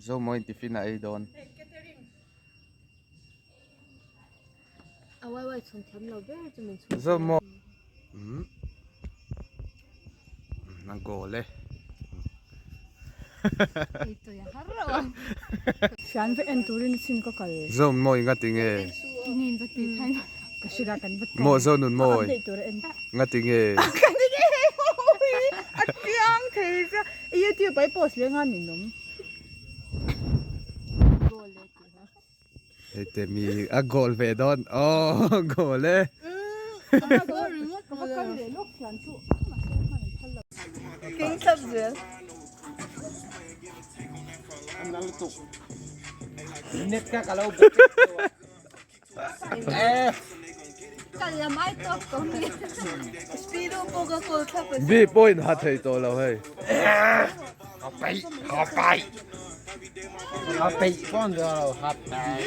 Zomawiin tiffin a ei dawn. A wai wai chhung thiam lo ber chu min chhung. Zomawi. Umm. A goal e. Ei tawih a har reuh a. Fian va en turin chin ka kal. Zomawi nga tinge? Inin va ti khan. Ka hria kan va Maw Zonun mawi. Update tur a en. Nga tinge? Ka tinge a chiang thei sia. YouTube ah i post leh nga ninawm. Goal e tih kha. Hei te mi a goal ve dawn aw goal e. Ka va kal leh lawk hian chu mahse hman an phal lo. King thlap zel. Net ka ka lo bek Eh. Kal lam ai tawk tawh mi. Speedo pawh ka kawl thlap a. Mi pawhin ha thei tawh lo hei. Ha peih, ha peih. Ha peih pawh an lo ha peih.